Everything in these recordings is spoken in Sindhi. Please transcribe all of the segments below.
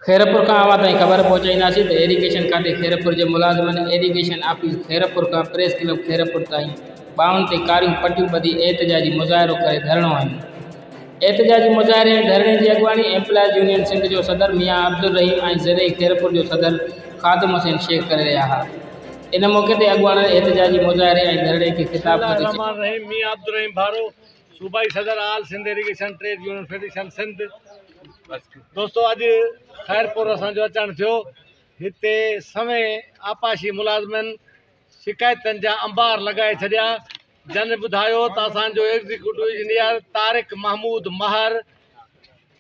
خيرپور کان اوهان تائين خبر پهچائينداسين ته ايريگيشن کاتي خيرپور جي ملازمن ايريگيشن آفيس خيرپور کان پريس ڪلب خيرپور تائين ٻانهن تي ڪاريون پٽيون ٻڌي احتجاجي مظاهرو ڪري ڌرڻو هنيو. احتجاجي مظاهري ۽ ڌرڻي جي اڳواڻي ايمپلائيز يونين سنڌ جو صدر ميان عبدالرحيم ۽ زرعي خيرپور جو صدر خادم حسين شيخ ڪري رهيا ها. ان موقعي تي اڳواڻن احتجاجي مظاهري ۽ ڌرڻي کي بسم خطاب الله ڪندي چيو. الرحمٰن الرحيم ميان عبدالرحيم ڀارو صوبائي صدر all Sindh irrigation trade union federation Sindh دوستو اڄ خيرپور اسان جو اچڻ ٿيو هتي سوين آبپاشي ملازمن شڪايتن جا انبار لڳائي ڇڏيا جن ٻڌايو ته اسان جو executive engineer Tariq Mahmood Mahar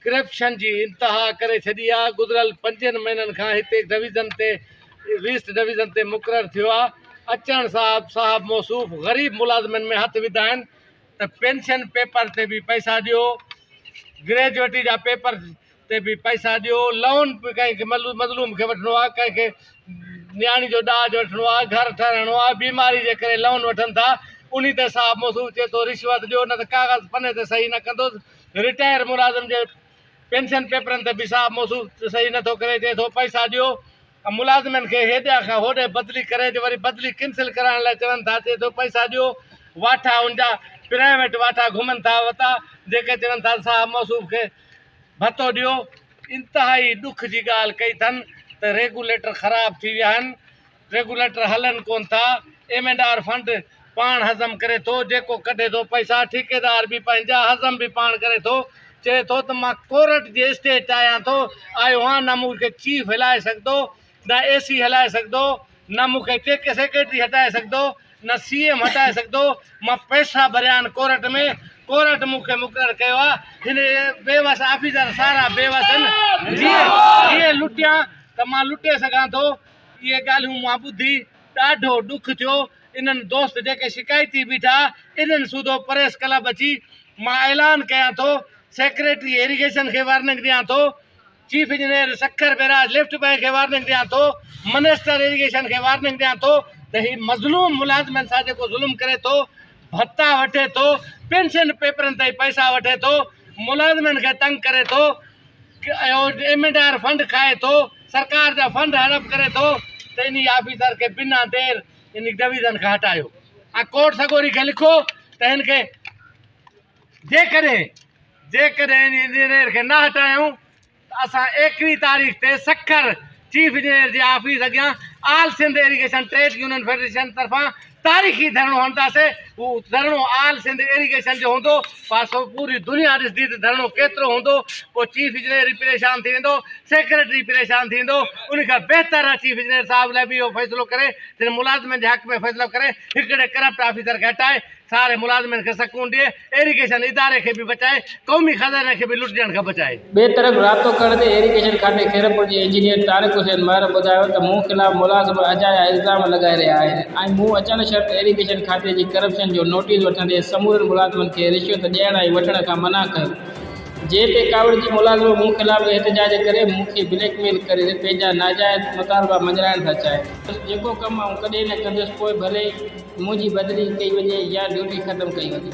corruption جي انتها ڪري ڇڏي آهي گذريل پنجن مهينن کان هتي ڊويزن تي ويسٽ ڊويزن تي مقرر ٿيو آهي اچڻ صاحب صاحب موصوف غريب ملازمن ۾ هٿ وڌا آهن ته پينشن پيپر تي به پئسا ڏيو گريجوئٽي جا پيپر تي به پئسا ڏيو لون به ڪنهن کي مظلوم کي وٺڻو آهي ڪنهن کي نياڻي جو ڏاج وٺڻو آهي گهر ٺهرائڻو آهي بيماري جي ڪري لون وٺن ٿا انهي تي صاحب موصوف چئي ٿو رشوت ڏيو نه ته ڪاغذ پني تي صحيح نه ڪندس رٽائر ملازم جي پينشن پيپرن تي به صاحب موصوف صحيح نٿو ڪري چئي ٿو پئسا ڏيو ملازمن کي هيڏانهن کان هوڏي بدلي ڪري وري بدلي ڪينسل ڪرائڻ لاء چون ٿا چئي ٿو پئسا ڏيو واٺا ان جا پرائيويٽ واٺا گهمن ٿا وتا جيڪي چون ٿا صاحب موصوف کي ڀتو ڏيو. انتهائي ڏک جي ڳالهه ڪئي اٿن ته ريگوليٽر خراب ٿي ويا آهن، ريگوليٽر هلن ڪونه ٿا، ايم اينڊ آر فنڊ پاڻ هضم ڪري ٿو، جيڪو ڪڍي ٿو پئسا، ٺيڪيدار به پنهنجا هضم به پاڻ ڪري ٿو، چئي ٿو ته مان ڪورٽ جي اسٽيج تي آيان ٿو، آيو آهيان، نه مون کي چيف هلائي سگهندو، نه اي سي هلائي سگهندو، نه مون کي سيڪريٽري هٽائي سگهندو، نه سي ايم هٽائي سگهندو، مان پئسا ڀريا آهن ڪورٽ ۾، ڪورٽ مون کي مقرر ڪيو آهي، هن بيوس آفيسر سارا بيوس آهن، جيئن لٽيان ته مان لٽي سگهان ٿو، اهي ڳالهيون مان ٻڌي ڏاڍو ڏک ٿيو، انهن دوست جيڪي شڪايتي بيٺا انهن سوڌو پريس ڪلب اچي مان اعلان ڪيان ٿو، سيڪريٽري ايريگيشن کي وارننگ ڏيان ٿو، chief engineer Sukkur barrage left bank کي وارننگ ڏيان ٿو، منسٽر ايريگيشن کي وارننگ ڏيان ٿو ته هي مظلوم ملازمن سان جيڪو ظلم ڪري ٿو، ڀتا وٺي ٿو، پينشن پيپرن تائين پئسا وٺي ٿو، ملازمن کي تنگ ڪري ٿو، ايم اينڊ آر فنڊ کائي ٿو، سرڪار جا فنڊ هڙپ ڪري ٿو ته انهي آفيسر کي بنا دير انهي ڊويزن کان هٽايو ۽ ڪورٽ سڳوري کي لکو ته هن کي جيڪڏهن جيڪڏهن ان انجنيئر کي نه هٽايائون ته اسان ايڪويهه تاريخ تي سکر چيف انجنيئر جي آفيس اڳيان all Sindh irrigation trade union federation طرفان تاريخي ڌرڻو هڻنداسين. اهو ڌرڻو آل سنڌ ايريگيشن جو هوندو. پاسو پوري دنيا ڏسندي ته ڌرڻو ڪيترو هوندو. پوء چيف انجنيئر به پريشان ٿي ويندو، سيڪريٽري پريشان ٿي ويندو. ان کان بهتر آهي چيف انجنيئر صاحب لاء به اهو فيصلو ڪري ته ملازمن جي حق ۾ فيصلو ڪري هڪڙي ڪرپٽ آفيسر کي هٽائي ساري ملازمن کي سڪون ڏئي، ايريگيشن اداري کي به بچائي، قومي خزاني کي به لٽجڻ کان بچائي. ٻئي طرف رابطو ڪرڻ تي ايريگيشن کاتي خيرپور جي انجنيئر طارق حسين مهر ٻڌايو ته مون خلاف ملازم اجايا الزام لڳائي رهيا آهن ۽ مون اچڻ شرط ايريگيشن کاتي جي ڪرپشن جو نوٽيس وٺندي سمورن ملازمن کي رشوت ڏيڻ ۽ وٺڻ کان منع ڪيو جنهن تي ڪاوڙجي ملازم مون خلاف احتجاج ڪري مون کي بليڪ ميل ڪري پنهنجا ناجائز مطالبا مڃرائڻ ٿا چاهين. جيڪو ڪم آئون ڪڏهن نه ڪندس پوء ڀلي منهنجي بدلي ڪئي وڃي يا ڊيوٽي ختم ڪئي وڃي.